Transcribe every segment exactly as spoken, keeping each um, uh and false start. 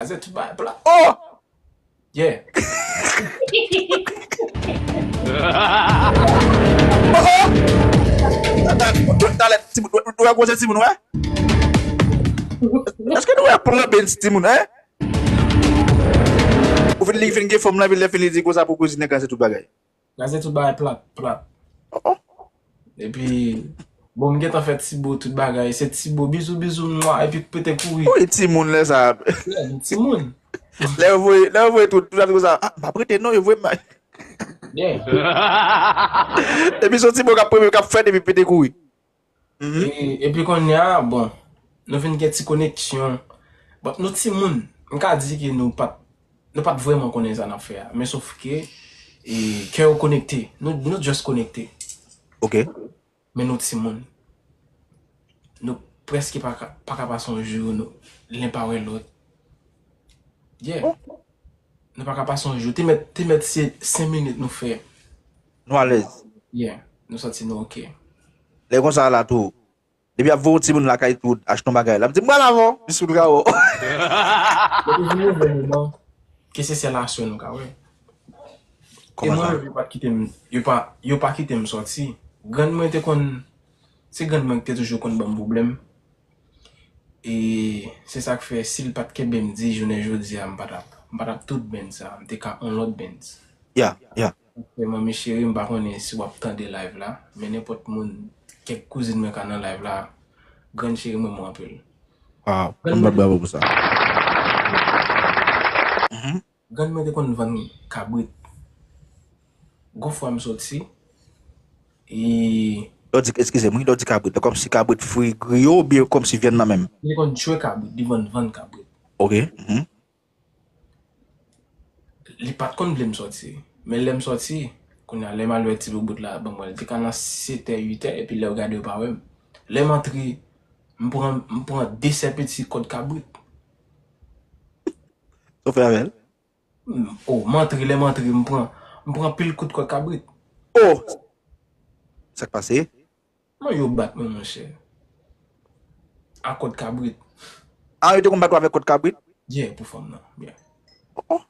Gaze tout bagay plat. Oh! Yeah. Oh, oh! Talè, timoun, nou wè gwo timoun, wè? Èske nou wè plan Benz, timoun, hein? Ou fin li fin gen fanm nan, epi lè fin li di konsa pou kouzin nan gaze tout bagay. Gaze tout bagay plat, plat. Oh, oh. Epi, bon, m gentan fè Tibo tout bagay. Se Tibo, bizou, bizou, mwa, epi pete kouri. Wi, timoun lè sa. Yeah, nou timoun. Lè yo voye, lè yo voye tout, tout ap di konsa, ah, m pa prete non, yo voye m. Yeah. Epi se yon Tibo k ap premye, k ap fèt, epi pete kouri. Mhm. E, epi kounye a, bon, nou vin gen ti koneksyon. Bon, nou timoun, m ka di ke nou pa t, nou pa t vrèman konnen sa n ap fè a. Men sof ke, e, kè yo konekte. Nou, nou just konekte. Ok. Men nou timoun. Nou prèske pa ka, pa ka pase yon jou, nou, len pa wè lòt. Yeah. Oh. Nou pa ka pase yon jou. Te mèt, te mèt se senk minit nou fè. Nou alèz. Yeah. Nou santi nou ok. Lè konsa la tou. Depi ap voye yon timoun lakay tou, achte yon bagay. L ap di, "M pral avè w." Jis pou l ka wè w. Yo te vin rive moman ke se sèl aswè nou ka wè. E kòman mwen sa? Menm, yo pa t kite m, yo pa, yo pa kite m sòti. Grann mwen te konn, se grann mwen ki te toujou konn ban m pwoblèm. E se sa k fè, si l pa t kenbe m di jounen jodi a, m pa t ap, m pa t ap tout Benz sa. M te ka on lòt Benz. Ya, ya. Paske manmi cheri, m pa konnen si w ap tande live la, men nenpòt moun, kèk kouzin mwen ka nan live la, grann cheri m renmen w anpil. Waw, ann bat bravo pou sa. Mhm. Grann mwen te konn vann kabrit. Gon fwa m soti, e lè w di, eskize m, wi, lè w di kabrit, kòmsi kabrit fri griyo oubyen kòmsi vyann nan menm? Li te konn tchwe kabrit, li vann, vann kabrit. Ok. Mhm. Li pa t konn vle m sòti. Men lè m sòti, kounye a, lè m al wè ti boubout la, ban mwen, li te ka nan sèt è, uit è, epi lè yo gade, yo pa wè m. Lè m antre, m pran, m pran de sèpeti kòd kabrit. Sa w fè avè l? M, o, m antre, lè m antre, m pran, m pran pil kout kòd kabrit. O! Sa k pase? Non, yo bat mwen, monchè. A kòd kabrit. A, yo te konn bat ou avèk kòd kabrit? Yeah, pou fanm nan. Yeah. Oh, oh.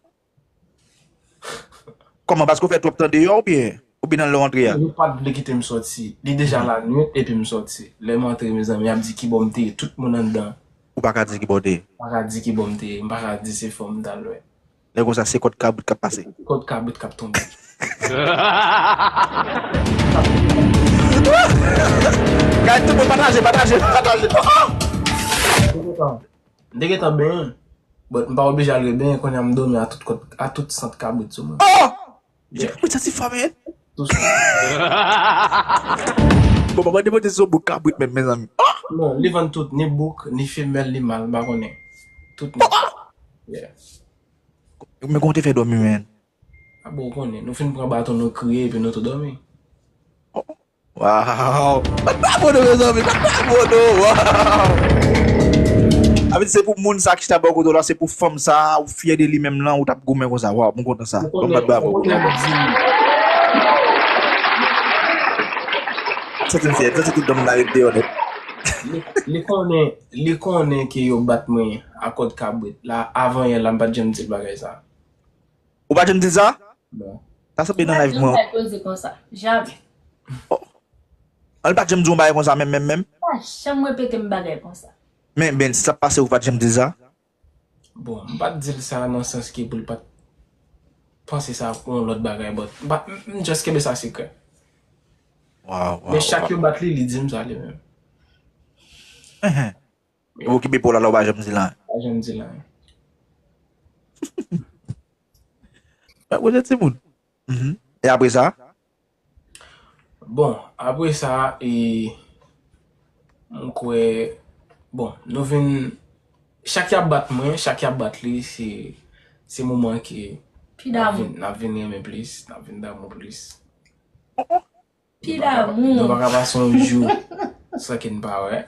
Kòman, paske w fè twòp tan deyò oubyen, oubyen nan lè w antre a? Yo pa t vle kite m sòti. Li deja lannuit epi m sòti. Lè m antre, mezanmi, y ap di kibò m te ye, tout moun anndan. Ou pa ka di kibò w te ye? M pa ka di kibò m te ye, m pa ka di se fanm m t al wè. Lè konsa, se kòd kabrit k ap pase. Kòd kabrit k ap tonbe. Gade tout moun pataje, pataje, pataje. Oh, oh! M te gentan, m te gentan benyen. But m pa oblije al rebenyen, kounye a m dòmi a tout kòd, a tout sant kabrit sou mwen. Oh! Mwen santi fò, men. Tou sou. Bon, mwen demande si se yon bout kabrit menm, mezanmi. Oh! Non, li vann tout, ni bouk, ni femèl, ni mal, m pa konnen. Tout nèt. Oh! Yeah. Men kòman w te fè dòmi, men? A bon, ou konnen, nou fin pran baton, nou kriye, epi nou tou dòmi. Oh, oh. Waw! Bat bravo nou, mezanmi, bat bravo nou, waw! Sa vle di se pou moun sa ki chita bò kote w la, se pou fanm sa, ou fyè de li menm lan, ou t ap goumen konsa, waw, mwen kontan sa. Ban m bat bravo pou li. Santi m fyè, santi tout dan m la ret deyò nèt. Li, li konnen, li konnen ke yo bat mwen a kòd kabrit. La, avan yè la, m pa t janm di l bagay sa. Ou pa t janm di l sa? Non. Sa sanble nan live mwen. Janm poze konsa. Janm. Oh. An, li pa t janm di w yon bagay konsa menm, menm, menm? Pa janm repete m bagay konsa. Men, Benz, sa pase ou pa t janm di l sa? Bon, m pa t di l sa nan sans ke pou l pa t panse sa pou yon lòt bagay, but m pa, m, m just kenbe sa sekrè. Waw, waw. Men chak yo bat li, li di m sa li menm. Enhen. Epi w kenbe pa w la, la w pa janm di l anyen. Pa janm di l anyen. Mwen koze timoun. Mhm. E apre sa? Bon, apre sa, e, mwen kwè, bon, nou vin, chak y ap bat mwen, chak y ap bat li, se, se moman ke n ap vin, n ap vin renmen plis, n ap vin damou plis. Pi damou. Nou pa ka pase yon jou san ke n pa wè.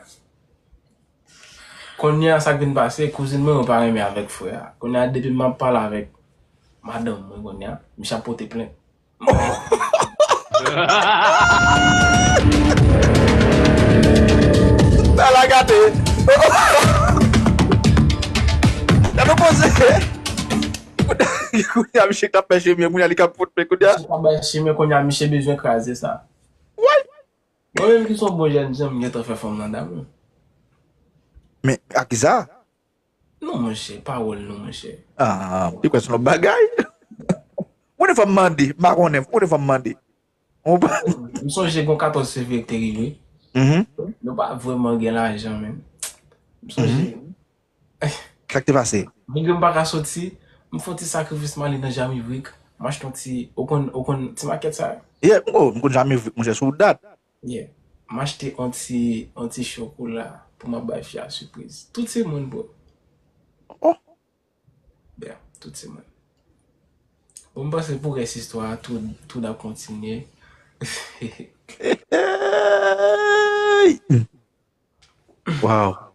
Kounye a, sa k vin pase, kouzin mwen yo pa renmen avèk frè a. Kounye a, depi m ap pale avèk madanm mwen kounye a, misye ap pote plent. Sa la gate. N ap Yo poze. Kounye a, misye k t ap bay chemen, kounye a, li k ap fout men kounye a. Misye k ap bay chemen, kounye a, misye bezwen kraze sa. Woy! Mwen menm ki se yon bon jèn jan, m gentan fè fanm nan damou. Men, a kisa? Non, monchè, pawòl non, monchè. Ah, li kwè se yon lòt bagay. Mwen, fò m mande, m pa konnen, mwen, fò m mande. M sonje gen yon katòz fevriye ki te rive. Nou pa vrèman gen lajan menm. M sonje. Sa k te pase? Malgre m pa ka soti, m fè yon ti sakrifis, m ale nan Jamivrik. M achte yon ti, ou konn, ou konn ti makèt sa? Yeah, m konn, m konn Jamivrik, monchè, sou dat. Yeah. M achte yon ti, yon ti chokola pou m ap bay fi a sipriz. Tout se moun, bro. Oh! Yeah, tout se moun. Bon, m panse pou rès istwa a, tout, tout ap kontinye. Wow.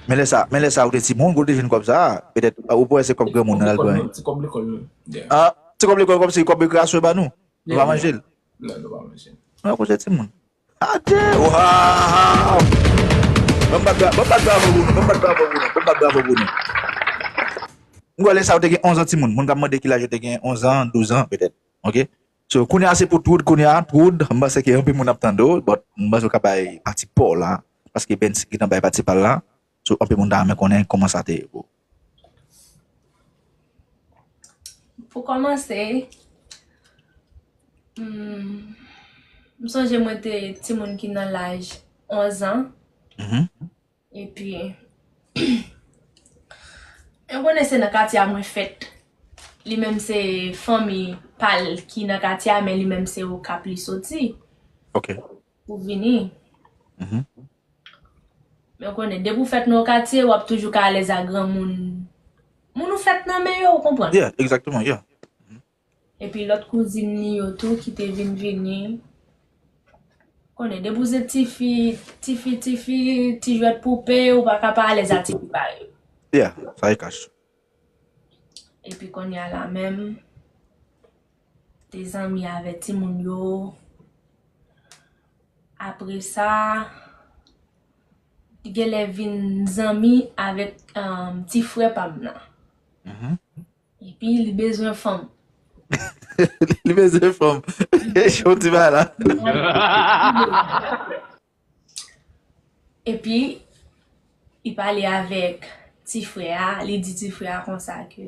Men lè sa, men lè sa ou te timoun, ou te jwenn kòb sa, petèt ou pa wè se kòb granmoun nan al pran. Ti kòb lekòl nou. Ah, ti kòb lekòl kòmsi kòb rekreasyon ba nou. Nou pa manje l. Non, nou pa manje l. Mwen akoz de timoun. Adje! Wow! Ban m bat bravo pou nou, ban m bat bravo pou nou, ban m bat bravo pou nou, ban m bat bravo pou nou. M kwè lè sa ou te gen onz an timoun. Moun k ap mande ki laj yo te gen onz an, douz an petèt. Ok? So, kounye a se pou Troud, kounye a, Troud, m panse ke anpil moun ap tande w, but m panse w ka bay pati pa w la, paske Bens gentan bay pati pa l la. So, anpil moun ta renmen konnen kòman sa te ye pou ou. Pou kòmanse, hmm, m sonje mwen te timoun ki nan laj onz an. Epi, mwen konnen se nan katye a mwen fèt. Li menm se fanmi pa l ki nan katye a, men li menm se Okap li soti. Ok. Pou vini. Men w konnen, depi w fèt nan yon katye, w ap toujou ka alèz ak granmoun. Moun ou fèt nan men yo, ou konprann? Yeah, exactement, yeah. Epi lòt kouzin li yo tou ki te vin vini. Konnen, depi w se tifi, tifi, tifi, ti jwèt poupe, ou pa ka pa alèz ak tifi parèy ou. Yeah, sa e kach. Epi kounye a la menm, te zanmi avèk timoun yo. Apre sa, li genlè vin zanmi avèk um, ti frè pa m nan. Epi li bezwen fanm. Li bezwen fanm. Chon ti bagay la. Epi li pale avèk ti frè a, li di ti frè a konsa ke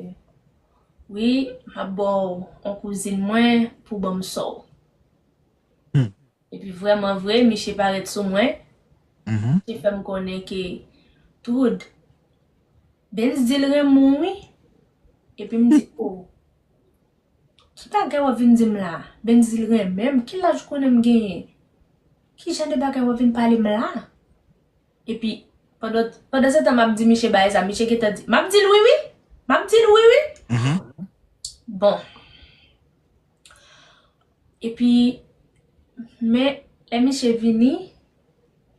wi, m ap ba w yon kouzin mwen pou ban m sè w. Epi vrèman vre, miche parèt sou mwen. Miche fè m konnen ke Troud, Bens di l renmen w wi. Epi m di, o, ki bagay w ap vin di m la? Bens di l renmen m? Ki laj ou konnen m genyen? Ki jan de bagay w ap vin pale m la? Epi, pandan, pandan se tan m ap di miche bagay sa, miche gentan di, m ap di l wi wi! M ap di l wi wi! Bon. Epi, men, lè miche vini,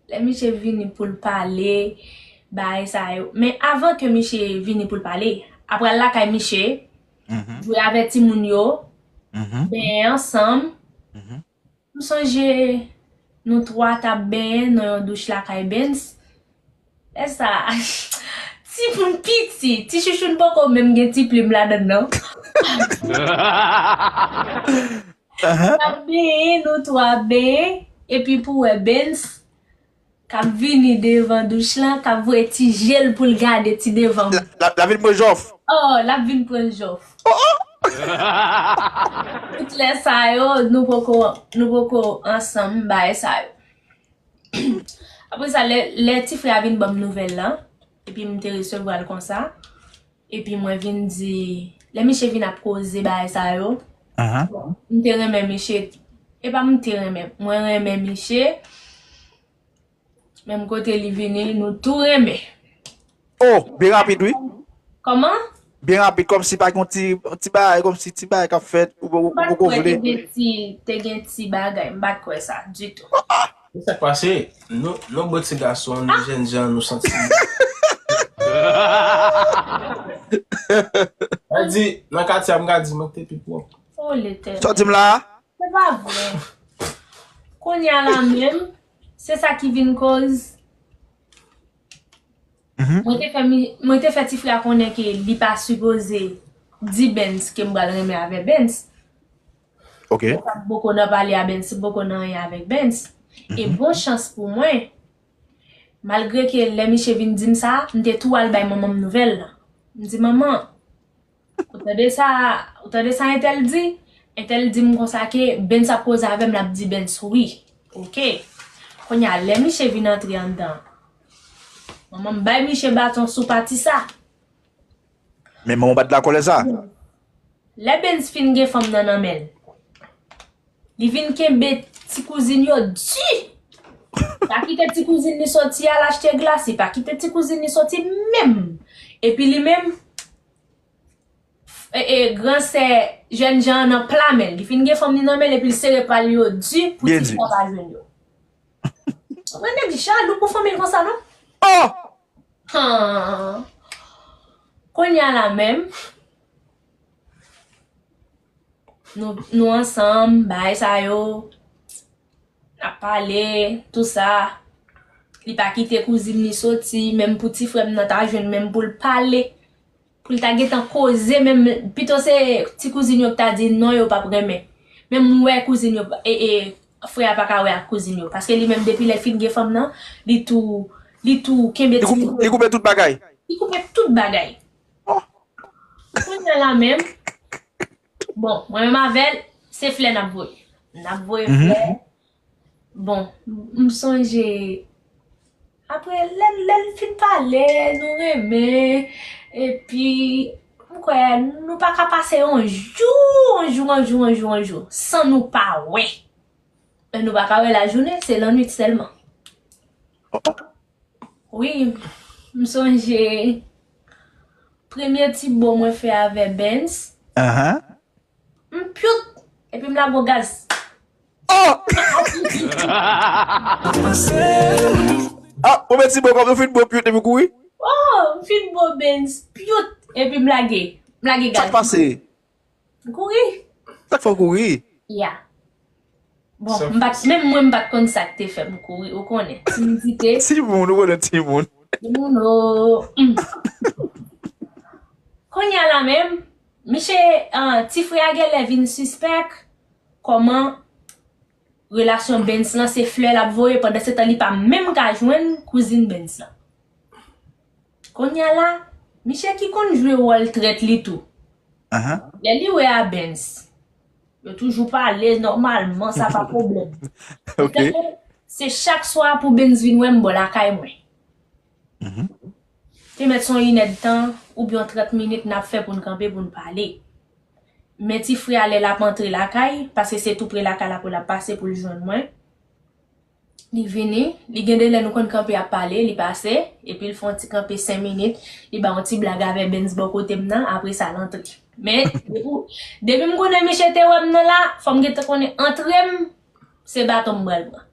lè miche vini pou l pale, bagay sa yo. Men avan ke miche vini pou l pale, apral lakay miche, jwe avèk timoun yo, benyen ansanm. M sonje nou twa t ap benyen nan yon douch lakay Bens. Lè sa a, timoun piti, ti chouchoun poko menm gen ti plim ladan l non. N ap benyen, nou twa ap benyen, epi pou wè Bens k ap vini devan douch lan, k ap voye ti je l pou l gade ti devan m. L ap vin pran jòf. Oh, l ap vin pran jòf. Tout lè sa yo, nou poko, nou poko ansanm, bagay sa yo. Apre sa, lè, lè ti frè a vin ban m nouvèl lan, epi m te resevwa l konsa, epi mwen vin di, lè miche vin ap koze bagay sa yo, m te renmen miche, e pa m te renmen, mwen renmen miche, menm kote li vini, nou tou renmen. Oh, byen rapid wi. Kòman? Byen rapid, kòmsi pa gen yon ti, ti bagay, kòmsi ti bagay k ap fèt, ou, ou, ou poko vle. M pa t kwè te gen ti, te gen ti bagay, m pa t kwè sa ditou. Se sa k pase, nou, nou bon ti gason, nou jèn jan, nou santi. Sa di, nan katye a, m ka di, mwen te pi pwòp. Oh, Letènèl. Sòti m la a? Se pa vre. Kounye a la menm, se sa ki vin koz. Mwen te fè, mwen te fè ti frè a konnen ke li pa sipoze di Bens ke m pral renmen avè Bens. Ok. Mwen pa t poko nan pale a Bens, poko nan anyen avèk Bens. E bon chans pou mwen, malgre ke lè misye vin di m sa, m te tou al bay manman m nouvèl la. M di, "Manman, ou tande sa, ou tande sa entèl di?" Entèl di m konsa ke Bens ap koze avè m, l ap di Bens wi. Ok. Kounye a, lè misye vin antre anndan, manman m bay misye baton sou pati sa. Men manman w pa t dakò lè sa. Lè Bens fin gen fanm nan nan men l, li vin kenbe ti kouzin yo di. Pa kite ti kouzin li soti al achte glasi, pa kite ti kouzin li soti menm. Epi li menm, e, e, gran sè jèn jan an nan pla men l. Li fin gen fanm li nan men l epi l sere pa l yo di pou ti frè pa jwenn yo. Mwen nèg jalou pou fanmi l konsa non. Oh! Han. Kounye a la menm, nou, nou ansanm, bagay sa yo, n ap pale, tou sa. Li pa kite kouzin li soti, menm pou ti frè m nan ta jwenn, menm pou l pale. Pou l ta gentan koze, menm, pito se ti kouzin yo ki ta di non, yo p ap renmen. Menm m wè kouzin yo, e, e, frè a pa ka wè ak kouzin yo. Paske li menm, depi lè l fin gen fanm nan, li tou, li tou kenbe ti kouzin. Li koupe tout bagay. Li koupe tout bagay. Kounye a la menm, bon, mwen menm avè l, se flè n ap voye. N ap voye flè. Bon, m sonje, apre, lè, lè n fin pale, nou renmen, epi, m kwè, nou pa ka pase yon jou, yon jou, yon jou, yon jou, yon jou, san nou pa wè. E nou pa ka wè lajounen, se lannwit sèlman. Wi, m sonje premye ti bo mwen fè avè Bens. M pyot, epi m lage yon gaz. Oh! Ah, premye ti bo kòm ou fin bo pyot epi kouri? Oh, m fin bo Bens pyot, epi m lage, m lage gaz. Sa k pase? M kouri. Sa k fè w kouri? Ya. Bon, m pa t, menm mwen m pa t konn sa k te fè m kouri, ou konnen. Timidite. Timoun, ou konnen timoun. Timoun, o. Kounye a la menm, misye, ti frè a genlè vin sispèk kòman relasyon Bens lan se flè l ap voye, pandansetan li pa menm ka jwenn kouzin Bens lan. Kounye a la, misye ki konn jwe wòl trèt li tou. Lè li wè a Bens, yo toujou pale nòmalman, sa pa pwoblèm. Se chak swa pou Bens vin wè m bò lakay mwen. Te mèt se yon inèdtan oubyen yon trant minit n ap fè pou n kanpe pou n pale. Men ti frè a lè l ap antre lakay, paske se tou pre lakay la pou l ap pase pou l jwenn mwen. Li vini, li gen de lè nou konn kanpe ap pale, li pase, epi l fè yon ti kanpe senk minit, li bay yon ti blag avè Bens bò kote m nan, apre sa l antre. Men, depi, depi m konnen misye te wè m nan la, fò m gentan konnen antre m, se baton m pral pran.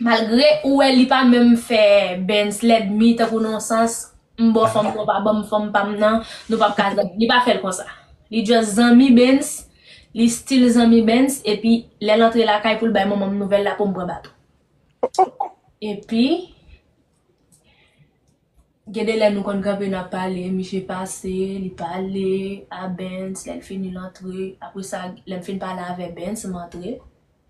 Malgre ou wè li pa menm fè Bens lènmi tankou nan yon sans, m ba w fanm, ou pa ban m fanm pa m nan, nou p ap ka zanmi. Li pa fè l konsa. Li just zanmi Bens, li still zanmi Bens, epi lè l antre lakay pou l bay manman m nouvèl la pou m pran baton. Epi, gen de lè nou konn kanpe n ap pale, misye pase, li pale a Bens, lè l fini l antre, apre sa, lè m fin pale avè Bens, m antre.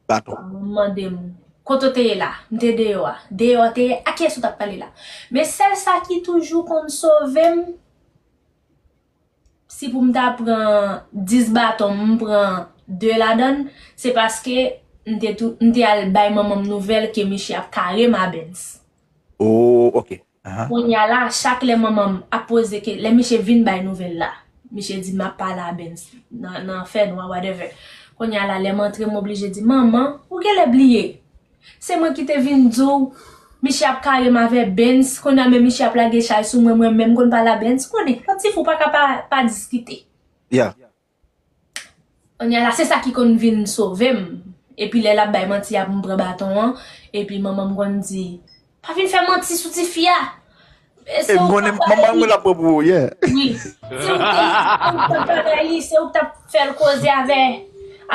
Baton. Manman m mande m, "Kote w te ye la?" M te deyò a. Deyò a te ye, a kiyès ou t ap pale la? Men sèl sa ki toujou konn sove m, si pou m ta pran dis baton, m pran de ladan l, se paske m te tou, m te al bay manman m nouvèl ke misye ap kare m a Bens. Oh, ok. Kounye a la, chak lè manman m ap poze ke, lè misye vin bay nouvèl la, misye di m ap pale a Bens nan, nan fènwa, whatever. Kounye a la, lè m antre, m oblije di, "Manman, ou genlè bliye. Se mwen ki te vin di w, misye ap kare m avè Bens, kounye a men misye ap lage chay sou mwen, mwen menm konn pale a Bens, konnen, yon ti fi w pa ka pa, pa diskite." Yeah. Kounye a la, se sa ki konn vin sove m. Epi lè l ap bay manti a pou m pran baton an, epi manman m konn di, "Pa vin fè manti sou tifi a." E se ou k t ap pale, manman m la pran pou ou, yeah. Wi. Se ou k te, se ou k t ap pale li, se ou k t ap fè l koze avè,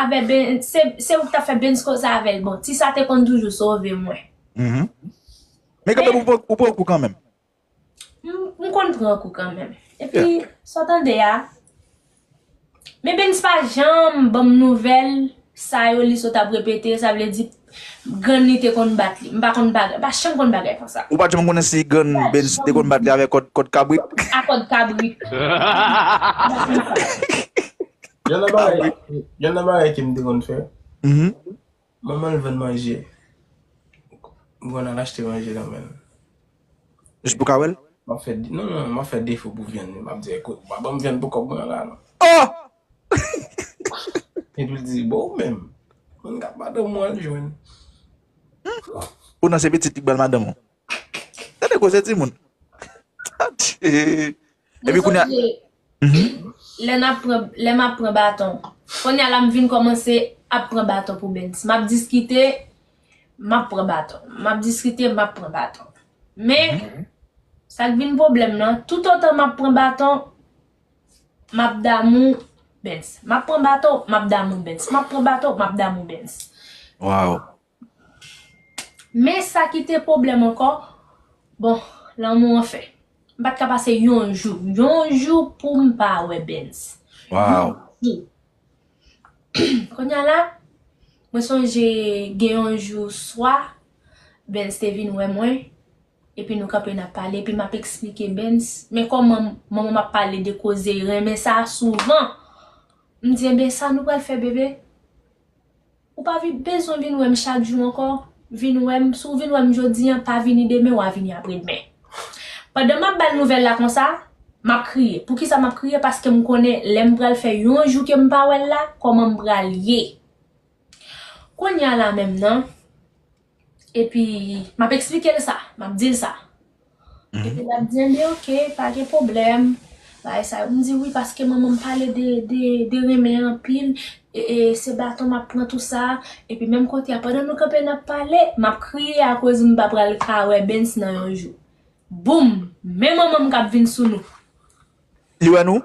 avè Ben, se, se ou k t ap fè Bens koze avè l. Bon, ti sa te konn toujou sove mwen. Men kanmenm, ou pran, ou pran kou kanmenm. M, m konn pran kou kanmenm. Epi, sa w tande a, men Bens pa janm ban m nouvèl sa yo li sot ap repete, sa vle di grann li te konn bat li. M pa konn bagay, m pa janm konn bagay konsa. Ou pa t janm konnen si grann Bens te konn bat li avèk kòd, kòd kabrit? A kòd kabrit. M pa konn sa. Youn nan bagay, youn nan bagay ke m te konn fè, manman l vann manje. M konn al achte manje nan men l. Jis pou ka wè l? M ap fè, non, non, m ap fè defo pou vyann li. M ap di, ekout, ou pa ban m vyann pou kòb mwen an la, non. Oh! Epi l di, bon, ou menm, moun k ap madanm ou al jwenn. Ou nan se pitit li k bal madanm ou. Tande koze timoun. Epi kounye a, lè n ap pran, lè m ap pran baton. Kounye a la m vin kòmanse ap pran baton pou Bens. M ap diskite, m ap pran baton. M ap diskite, m ap pran baton. Men, sa k vin pwoblèm nan, toutotan m ap pran baton, m ap damou Bens. M ap pran baton, m ap damou Bens. M ap pran baton, m ap damou Bens. Wow. Men sa ki te pwoblèm ankò, bon, lanmou an fè. M pa t ka pase yon jou, yon jou pou m pa wè Bens. Wow. Yon jou. Kounye a la, mwen sonje gen yon jou swa, Bens te vin wè mwen, epi nou kanpe n ap pale, epi m ap eksplike Bens, men kòman manman m ap pale de koze renmen sa souvan. M di, enben, sa nou pral fè, bebe? Ou pa vi-, bezwen vin wè m chak jou ankò. Vin wè m, si w vin wè m jodi a, pa vini demen, w a vini apre demen. Pandan m ap ba l nouvèl la konsa, m ap kriye. Poukisa m ap kriye? Paske m konnen lè m pral fè yon jou ke m pa wè l la, kòman m pral ye. Kounye a la menm nan, epi m ap eksplike l sa, m ap di l sa. Epi l ap di, enben, oke, pa gen pwoblèm. Bagay sa yo. M di, wi, paske manman m pale de, de, de renmen anpil. E, e, se baton m ap pran tou sa. Epi menm kote a, pandan nou kanpe n ap pale, m ap kriye akoz m pa pral ka wè Bens nan yon jou. Boum! Men manman m k ap vin sou nou. Li wè nou?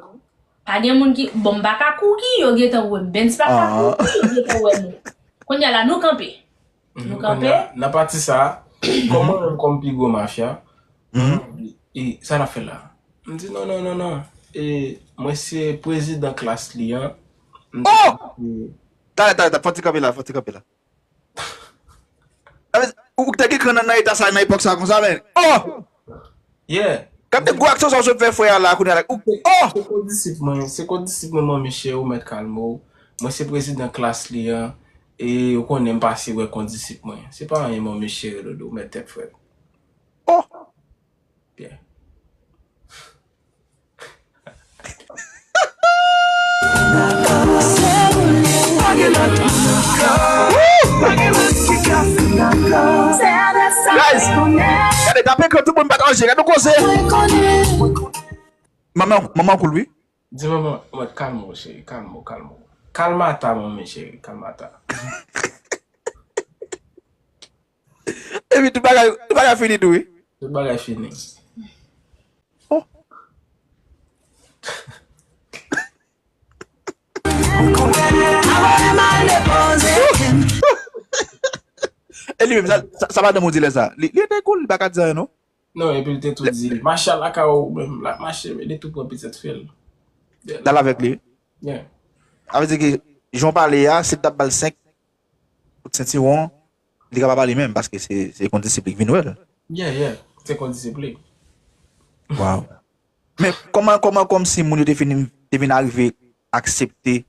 Pa gen moun ki, bon, m pa ka kouri, yo gentan wè m. Bens pa ka kouri, yo gentan wè nou. Kounye a la, nou kanpe. Nou kanpe. Kounye a, nan pati sa a, kòm mwen menm kòm pi gwo mafya, e sa n ap fè la? M di, non, non, non, non. E, mwen se prezidan klas li an. M di, oh! Talè, talè, talè, fò ti kanpe la, fò ti kanpe la. Ou te gen kran nan, nan eta sa, nan epòk sa konsa, men. Oh! Yeah. Gade gwo aksyon sa w sot fè frè a la, kounye a la. Ou, oh! Se kondisip mwen, se kondisip mwen, manmi cheri, ou mèt kalme w. Mwen se prezidan klas li an, e ou konnen m pase wè kondisip mwen. Se pa anyen, manmi cheri, dodo, ou mèt tèt frèt. Oh! Byen. Guys, gade, tape ekran, tout moun pataje, gade nou koze. Manman, manman cool, wi. Di manman, mwen, kalme w, cheri, kalme w, kalme w. Kalmata, manmi cheri, kalmata. Epi tout bagay, tout bagay fini tou, wi. Tout bagay fini. Oh. E li menm, sa, sa, sa madanm ou di lè sa? Li, li te cool, li pa ka di anyen, non? Non, epi li te tou di, mache al lakay ou menm, l ap mache, men li tou pran pitit fi l. L al avèk li? Yeah. Sa vle di ke, jan w pale a, si l t ap ba l senk kout sentiwon, li ka pa pale menm, paske se, se kondisip li k vin wè l. Yeah, yeah, se kondisip li. Wow. Men kòman, kòman, kòmsi moun yo te vin, te vin arive aksepte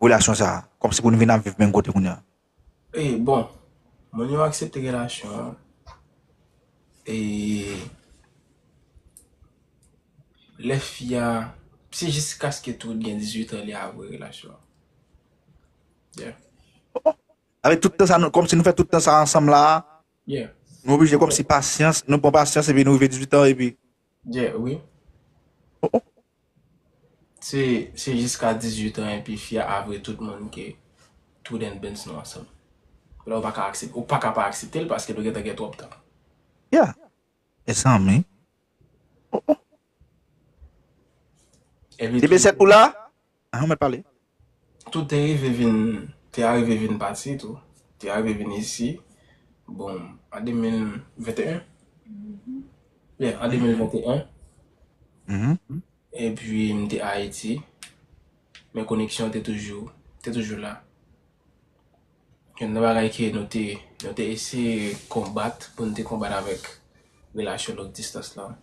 relasyon sa a? Kòmsi pou nou vin ap viv menm kote kounye a? E, bon, moun yo aksepte relasyon an. E, lè fi a, se jiskaske tou gen dizuit an li avwe relasyon an. Yeah. Avèk tout tan sa, nou, kòmsi nou fè tout tan sa ansanm la, yeah, nou oblije kòmsi pasyans, nou pran pasyans epi nou rive dizuit an epi. Yeah, wi. Oh, oh. Se, se jiska dizuit an epi fi a avwe tout moun ke True Dan Benz nou ansanm. La ou pa ka aksepte, ou pa ka pa aksepte l paske nou gentan gen twòp tan. Yeah. Mezanmi. Oh, oh. Epi depi tou, sèt ou la? Ah, ou mèt pale. Tout te rive vin, te arive vin pati tou. Te arive vin isi. Bon, an de mil venteyen. Yeah, an de mil venteyen. Mhm. Epi m te Ayiti, men koneksyon te toujou, te toujou la. Youn nan bagay ke nou te, nou te eseye konbat, pou n te konbat avèk relasyon long distans lan,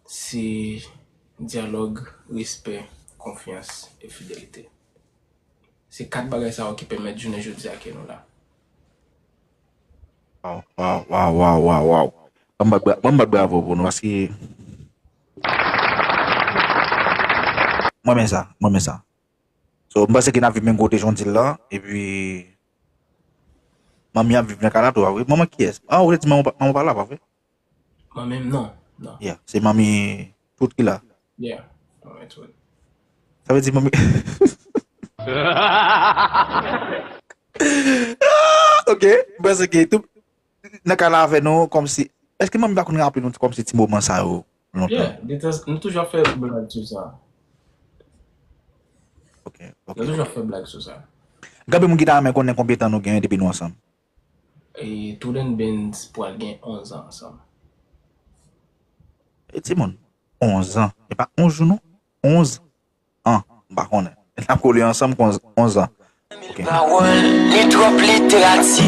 se dyalòg, respè, konfyans e fidelite. Se kat bagay sa yo ki pèmèt jounen jodi a ke nou la. Waw, waw, waw, waw, waw, waw. Ban m bat bra-, ban m bat bravo pou nou, paske mwen renmen sa, mwen renmen sa. So, m panse ke n ap viv menm kote jan w di l lan, epi manmi ap viv nan Kanada tou, pa vre? Manman kiyès? Ah, ou te di manman pa, manman pa la, pa vre? Mwen menm, non, non. Yeah, se manmi Tout ki la. Yeah, mwen tou. Sa vle di manmi. Ah, ok, m panse ke tout nan ka la avè nou, kòmsi, èske manmi pa konn raple nou kòmsi ti moman sa yo lontan? Yeah, de tan, nou toujou ap fè blag sou sa. Ok, Nou ok. toujou ap fè blag sou sa. Gen anpil moun ki ta renmen konnen konbyen tan nou gen depi nou ansanm. E Tooden Benz pral gen onz an ansanm. E timoun, onz an. E pa onz jou non. Onz an. M pa konnen. N ap kole ansanm pou onz, onz an. Ok. Pawòl, li twòp literati,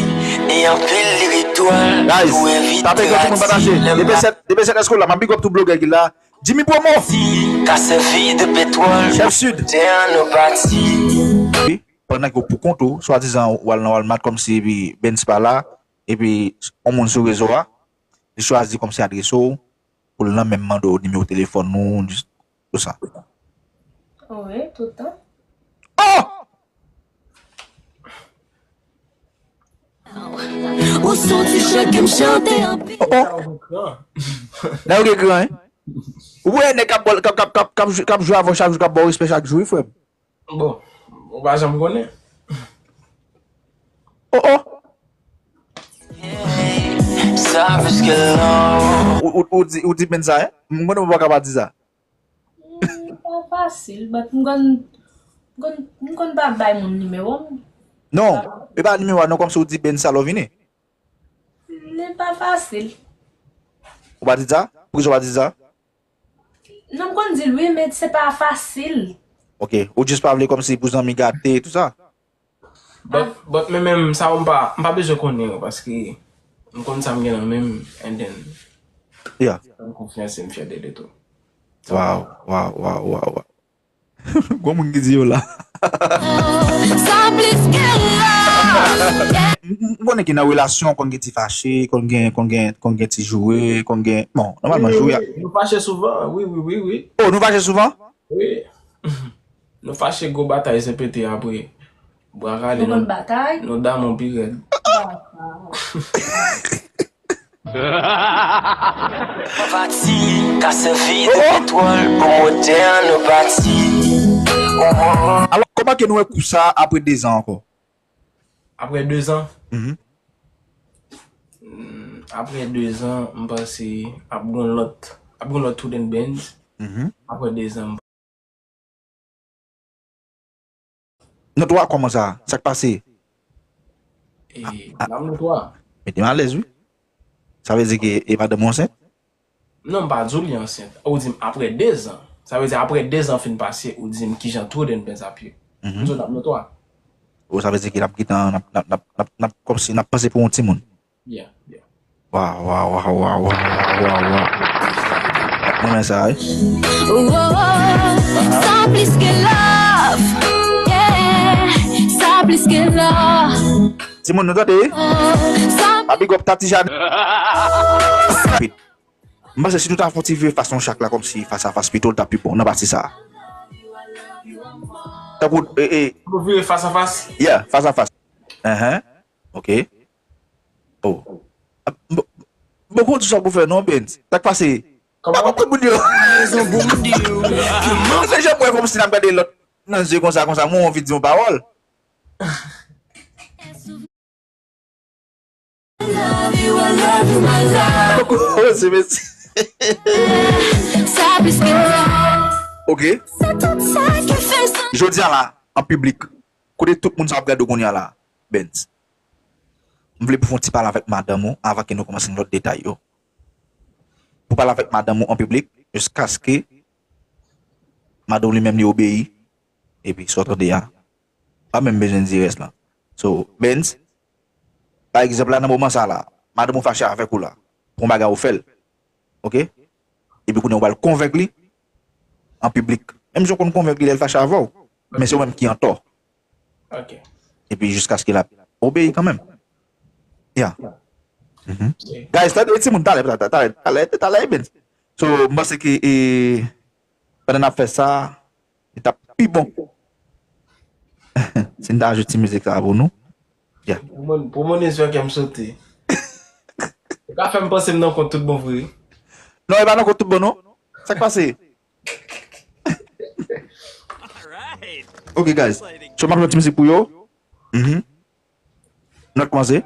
e anpil liritwal. Guys, tape ekran, tout moun pataje. D P sèt, D P sèt, èske w la? M ap big up tout blogè ki la. Jimmy Promo. Ka sèvi de petwòl. Chèf Sud. Tè an nou pati. Wi, pandan ke w pou kont ou, swadizan w al nan Walmart kòmsi epi Benz pa la, epi yon moun sou rezo a, li chwazi kòmsi adrese w, pou l nan menm mande w nimewo telefòn ou, tout sa. Wi, tout tan. Oh! Ou se yon ti chant ke m chante anpil. Oh, oh! Nan yo gen gran, hein? Ou wè nèg k ap bò-, k ap, k ap, k ap, k ap jwe, k ap jwe avè w chak jou, k ap ba w respè chak jou, wi, frè m. Bon, ou pa janm konnen. Oh, oh! Sa plis ke love. Ou, ou, ou di, ou di menm sa, hein? M konnen ou pa ka pa di sa. Hmm, pa fasil, but m konn, m konn, m konn pa bay moun nimewo m. Non, e pa nimewo a, non, kòmsi ou di Benz sa lè w vini. Li pa fasil. Ou pa di sa? Poukisa ou pa di sa? Non, m konn di l wi, men se pa fasil. Ok, ou jis pa vle kòmsi pou zanmi gate, tout sa. But, but men menm sa yo, m pa, m pa bezwen konnen yo, paske m konn sa m gen nan men m, and then, Yeah. M konfyans e m fyè de li tou. Wow, wow, wow, wow, wow. Gon moun ki di yo la. Sa plis ke love. M, m, m konnen ki nan relasyon, konn gen ti fache, konn gen, konn gen, konn gen ti joure, konn gen, bon, nòmalman, joure a. Wi, nou fache souvan, wi, wi, wi, wi. Oh, nou fache souvan? Wi. Nou fache, gwo batay se pete apre. Bra kale, Nou konn nou, batay. Nou damou pi rèd. Pati, ka sèvi de petwòl pou motè an nou pati. Alò, kòman ke nou wè koup sa apre dezan ankò? Apre dezan, Mhm. hmm, apre dezan, m panse ap gon lòt, ap gon lòt Tooden Benz. Mhm. Apre dezan, m Notwa, kòman sa? Sa k pase? E, n ap notwa. Mete m alèz, wi. Sa vle di ke e madanm ou ansent? Non, m pa di w li ansent. Ou di m apre dezan. Sa vle di apre dezan fin pase, ou di m kijan Tooden Benz ap ye. Mhm. M di w n ap notwa. Ou sa vle di ke n ap gentan, n ap, n ap, n ap, n ap, n ap kòmsi n ap panse pou yon timoun. Yeah, yeah. Waw, waw, waw, waw, waw, waw, waw. Mwen renmen sa, wi. Sa plis ke love. Yeah. Sa plis ke love. Timoun, nou tande? Sa A big up Tati Jane. Rapid. M panse si nou ta fè yon ti vire fas yon chak la kòmsi fas a fas pito, l ta pi bon nan pati sa. Tankou, e, e, Nou vire fas a fas. Yeah, fas a fas. Enhen. Ok. Oh. Ah, bon, bon, bon, di sa pou fè non, Benz. Sa k pase? Kòman? Ah, bon, moun yo. Se jan pou wè kòmsi n ap gade lòt nan zye konsa, konsa, mwen anvi di yon pawòl. Oh, se mesi. Sa plis ke love. Ok. Se tout sa ki fè sa. Jodi a la, an piblik, kote tout moun sa ap gade w kounye a la, Benz. M vle pou fè yon ti pale avèk madanm ou avan ke nou kòmanse lòt detay yo. Pou pale avèk madanm ou an piblik, jiskaske madanm li menm li obeyi, epi sa w tande a, pa menm bezwen di rès lan. So, Benz, pa egzanp la, nan moman sa la, madanm ou fache avèk ou la, pou yon bagay ou fè l, oke? Epi kounye a ou pral konvenk li an piblik. Menm jan w konn konvenk li lè l fache avè w, men se ou menm ki antò. Ok. Epi jiskaske l ap obeyi kanmenm. Ya. Mhm. Ok. Guys, tande timoun, talè, talè, talè, talè, talè, Benz. So, m panse ke, e, pandan n ap fè sa, li t ap pi bon si n ta ajoute ti mizik sa pou nou. Pou moun, pou moun espè ke m sote. Ou ka fè m panse m nan kont tout bon vre. Non, e pa nan kont tout bon, non. Sa k pase? Ok, guys. So, m ap jwenn ti mizik pou yo. Mhm. Nou kòmanse.